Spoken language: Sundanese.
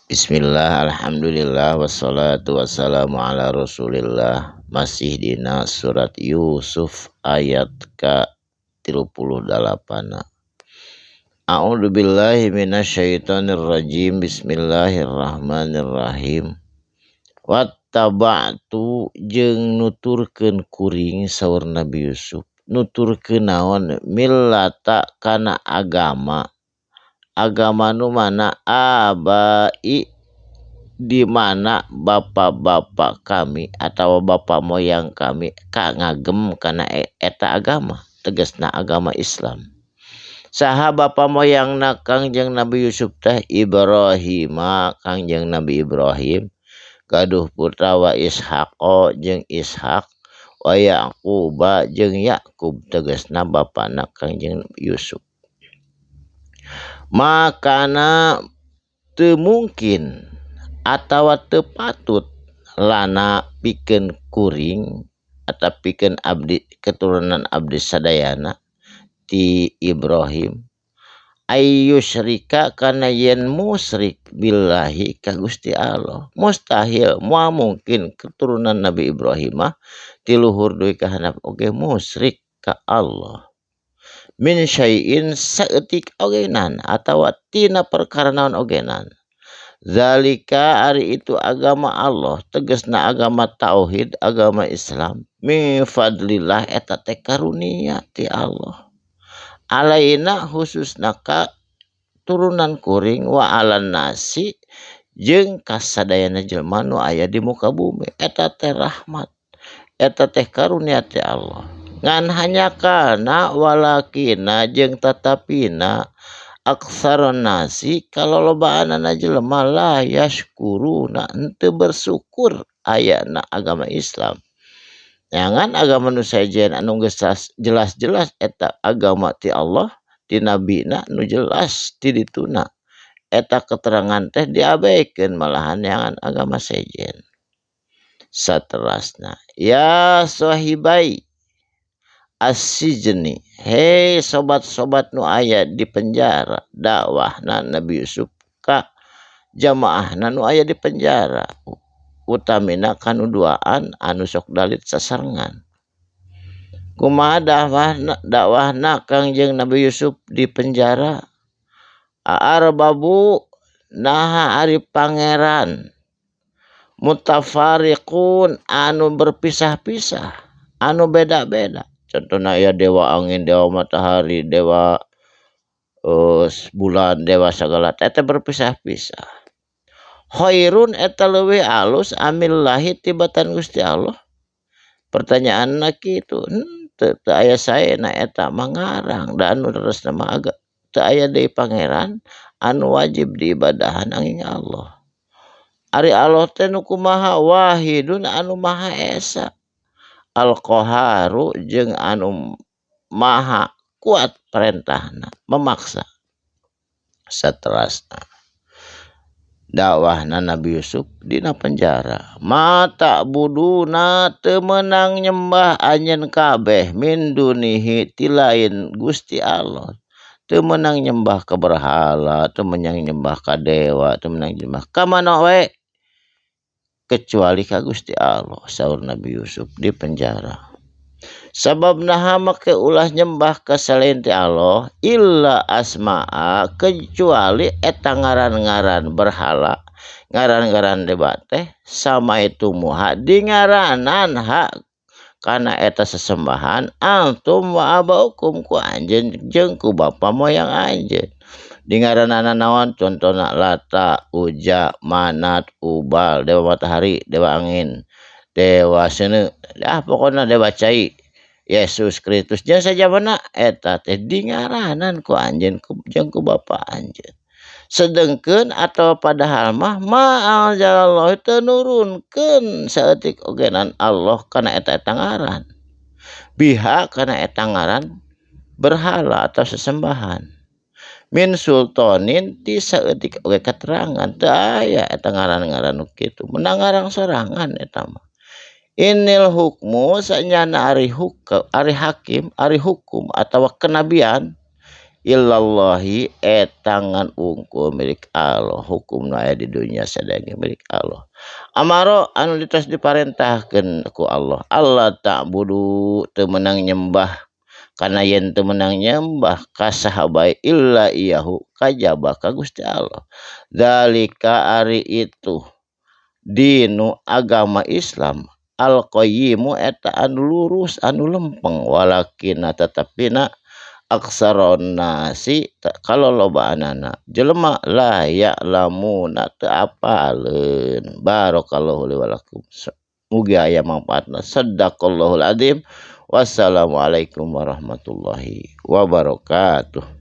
Bismillah, alhamdulillah, wassalatu wassalamu ala rasulillah. Masih dina surat Yusuf ayat ka 38. A'udzu billahi minasyaitonir rajim. Bismillahirrahmanirrahim. Wattaba'tu jeung nuturkeun kuring saur Nabi Yusuf. Nuturkeun naon millata kana agama. Agama nu mana abai di mana bapak-bapak kami atau bapak moyang kami ka ngagem kana eta agama, tegasna agama Islam. Saha bapak moyangna Kangjeng Nabi Yusuf teh? Ibrahim, Kangjeng Nabi Ibrahim gaduh putra wa Ishaqo jeung Ishaq wa Yaquba jeung Yakub, tegasna bapana Kangjeng Yusuf. Makana teu mungkin atawa teu patut lana pikeun kuring atau pikeun abdi keturunan abdi sadayana ti Ibrahim ayyusyrika kana yen musyrik billahi ka Gusti Allah. Mustahil, moal mungkin keturunan Nabi Ibrahim mah ti luhur deui ka handap oge musyrik ka Allah. Min syai'in saeutik ogenan atawa tina perkara naon ogenan. Zalika ari itu agama Allah, tegasna agama tauhid, agama Islam. Min fadlillah eta teh karunia ti Allah. Alaina khususna ka turunan kuring wa alan nasi jeung kasadayana jelema nu aya di muka bumi. Eta teh rahmat, eta teh karunia ti Allah. Ngan hanya kana walakina jeung tatapina aksaron nasi kalolobaanana jelema la yashkuruna henteu bersyukur ayana agama Islam. Jangan agama nu sejen anu geus jelas-jelas eta agama ti Allah, ti nabina nu jelas ti dituna. Eta keterangan teh diabaikeun malahan jangan agama sejen. Saterasna ya sahibai as-sijni, hei sobat-sobat nu aya di penjara, dakwahna Nabi Yusuf ka jamaahna nu aya di penjara, utamina kanu duaan anu sok dalit sasarengan. Kumaha dakwahna Kangjeng Nabi Yusuf di penjara? A'arbabu naha ari pangeran mutafariqun anu berpisah-pisah, anu beda-beda. Contohnya ya dewa angin, dewa matahari, dewa bulan, dewa segala eta berpisah-pisah. Khairun eta leuwih alus amillahi tibatan Gusti Allah. Pertanyaanna kitu, teu aya saena eta mangarang da anu leresna mah agak teu aya deui pangeran anu wajib diibadahan angin Allah. Ari Allah teh nu kumaha? Wahidun anu maha esa. Al-Qaharu jeung anu maha kuat perintahna, memaksa. Saterasna dakwahna Nabi Yusuf dina penjara. Mata buduna teu meunang nyembah anjeun kabeh min dunihi ti lain Gusti Allah. Teu meunang nyembah ka berhala, teu meunang nyembah ka dewa, teu meunang nyembah ka mana we kecuali ka Gusti Allah, saur Nabi Yusuf di penjara. Sabab naha make ulah nyembah ka selain ti Allah illa asma'a kecuali eta ngaran-ngaran berhala, ngaran-ngaran dewa teh sama itu muha di ngaranan hak kana eta sesembahan antum wa abaukum ku anjeun jeung ku bapa moyang anjeun. Di ngaranana naon? Contohna Lata, Uja, Manat, Ubal, dewa matahari, dewa angin, dewa seuneu, ah pokona dewa cai, Yesus Kristus jeung sajabana eta teh di ngaranan ku anjeun jeung ku bapa anjeun. Sedengkeun atawa padahal mah ma'anzalallahu teu nurunkeun saeutik ogenan Allah kana eta-eta ngaran. Biha kana eta ngaran berhala atau sesembahan. Min sultanin ti saeutik oge keterangan teu aya eta ngaran-ngaran nu kitu, menang ngarang sorangan eta mah. Inil hukmu sanyana ari hukum, ari hakim, ari hukum atawa kenabian Ilallahi eta ngan unggul milik Allah, hukumna aya di dunya sadaya milik Allah. Amaro anu ditos diparentahkeun ku Allah, Allah ta'budu teu meunang nyembah, kana yen teu meunang nyembah ka saha bae illa iyahu kajaba ka Gusti Allah. Zalika ari itu dinu agama Islam al-qayyimu eta anu lurus anu lempeng, walakina tetepina aksaron nasi kalolobaanana jelema la ya'lamuna teu apaleun. Barakallahu li walakum, mugi aya manfaatna. Sadaqallahul azim. Wassalamualaikum warahmatullahi wabarakatuh.